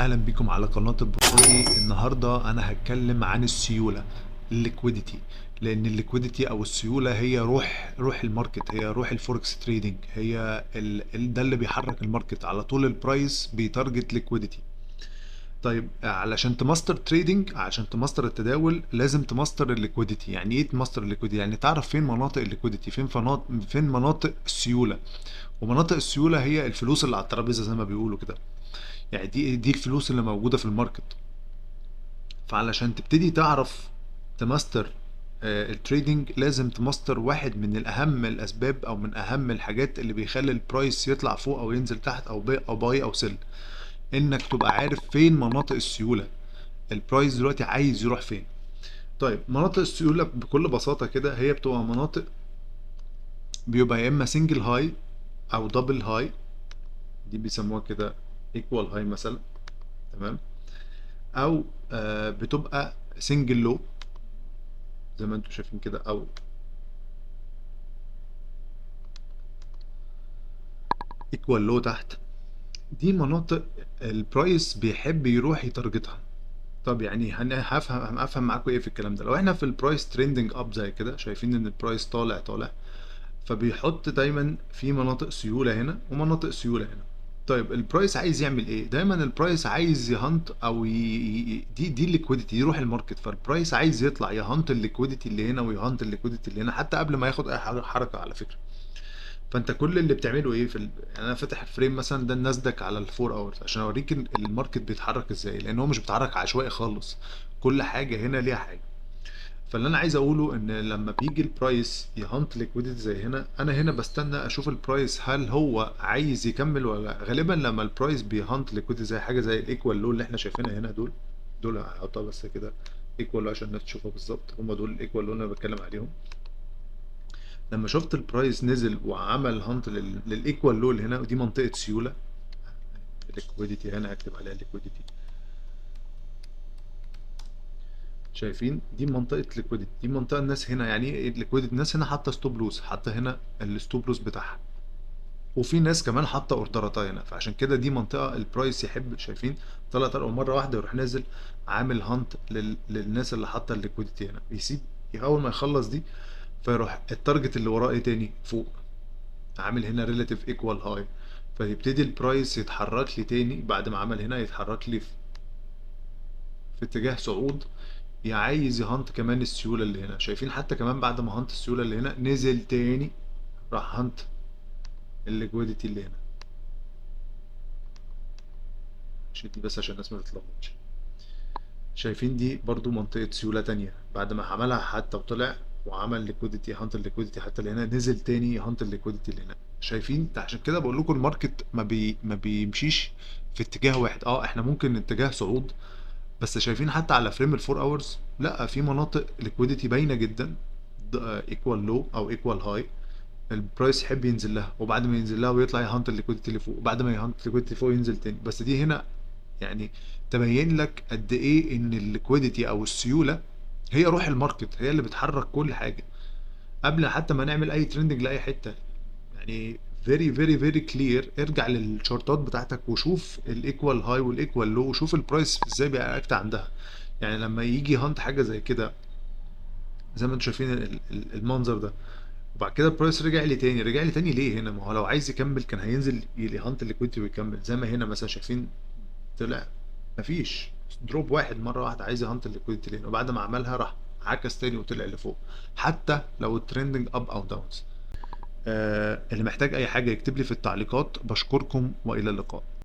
اهلا بكم على قناة البورصاجي. النهاردة انا هتكلم عن السيولة، ال liquidity، لان ال liquidity او السيولة هي روح ال market، هي روح ال forex trading، هي ده اللي بيحرك ال market على طول. ال price بي target liquidity. طيب علشان ت master trading، عشان تماستر التداول، لازم ت master ال liquidity. يعني ايه ت master ال liquidity؟ يعني تعرف فين مناطق ال liquidity، فين مناطق السيولة. ومناطق السيولة هي الفلوس اللي على الترابيزة زي ما بيقولوا كده، يعني دي الفلوس اللي موجودة في ال market. فعلشان تبتدي تعرف تماستر ال trading، لازم تماستر واحد من الاهم الاسباب او من اهم الحاجات اللي بيخلي ال price يطلع فوق او ينزل تحت او buy او buy او sell، انك تبقى عارف فين مناطق السيولة، ال price دلوقتي عايز يروح فين. طيب مناطق السيولة بكل بساطة كده هي بتبقى مناطق بيبقى يا اما single high او double high، دي بيسموها كده equal high مثلا، تمام، او بتبقى single low زي ما انتم شايفين كده، او equal low تحت. دي مناطق ال price بيحب يروح ي target ها. طب يعني هفهم معاكم ايه في الكلام ده. لو احنا في ال price trending up زي كده، شايفين ان ال price طالع طالع، فبيحط دايما في مناطق سيولة هنا ومناطق سيولة هنا. طيب ال price عايز يعمل ايه؟ دايما ال price عايز ي hunt او دي ال liquidity، يروح ال market. فال price عايز يطلع ي hunt ال liquidity اللي هنا وي hunt ال liquidity اللي هنا حتى قبل ما ياخد اي حركة على فكرة. فانت كل اللي بتعمله ايه في يعني انا فاتح ال frame مثلا ده الناسداك على ال four hours عشان اوريك ال market بيتحرك ازاي، لان هو مش بيتحرك عشوائي خالص، كل حاجة هنا ليها حاجة. فاللي انا عايز اقوله ان لما بيجي ال price ي hunt liquidity زي هنا، انا هنا بستنى اشوف ال price هل هو عايز يكمل ولا لا. غالبا لما ال price بي hunt liquidity زي حاجة زي ال equal low اللي احنا شايفينها هنا، دول هحطها بس كده equal low عشان الناس تشوفها بالظبط، هم دول ال equal low اللي انا بتكلم عليهم. لما شفت ال price نزل وعمل hunt لل equal low اللي هنا، ودي منطقة سيولة liquidity، هنا هكتب عليها liquidity. شايفين دي منطقة liquidity، دي منطقة الناس هنا، يعني ايه liquidity؟ الناس هنا حاطه stop loss، حاطه هنا ال stop loss بتاعها، وفي ناس كمان حاطه order اتها هنا. فعشان كده دي منطقة ال price يحب، شايفين طلع طلع مرة واحدة يروح نازل عامل hunt للناس اللي حاطه ال liquidity هنا، يسيب اول ما يخلص دي فيروح ال target اللي وراه ايه تاني فوق، عامل هنا relative equal high، فيبتدي ال price يتحرك لي تاني بعد ما عمل هنا، يتحرك لي في اتجاه صعود، يا عايز ي hunt كمان السيولة اللي هنا. شايفين حتى كمان بعد ما hunt السيولة اللي هنا نزل تاني راح hunt ال liquidity اللي هنا. شد بس عشان الناس ما تتلخبطش. شايفين دي برضو منطقة سيولة تانية بعد ما عملها حتى وطلع وعمل liquidity، hunt ال liquidity حتى اللي هنا، نزل تاني hunt ال liquidity اللي هنا. شايفين؟ عشان كده بقول لكم ال market ما بيمشيش في اتجاه واحد. احنا ممكن اتجاه صعود، بس شايفين حتى على frame ال four hours لا، في مناطق liquidity باينة جدا، equal low او equal high، ال price يحب ينزل لها، وبعد ما ينزل لها ويطلع ي hunt ال liquidity اللي فوق، وبعد ما ي hunt ال liquidity فوق ينزل تاني. بس دي هنا يعني تبين لك قد ايه ان ال liquidity او السيولة هي روح ال market، هي اللي بتحرك كل حاجة قبل حتى ما نعمل اي trending لاي حتة. يعني very very very clear. ارجع لل chart ات بتاعتك وشوف ال equal high وال equal low، وشوف ال price ازاي بي act عندها. يعني لما يجي hunt حاجة زي كده زي ما انتم شايفين المنظر ده، وبعد كده ال price رجع لي تاني، رجع لي تاني ليه هنا؟ ما هو لو عايز يكمل كان هينزل ي hunt ال liquidity ويكمل، زي ما هنا مثلا شايفين طلع مفيش drop واحد مرة واحدة عايز ي hunt ال liquidity ليه، وبعد ما عملها راح عكس تاني وطلع لفوق، حتى لو ال trending up او downs. اللي محتاج اي حاجة يكتب لي في التعليقات. بشكركم والى اللقاء.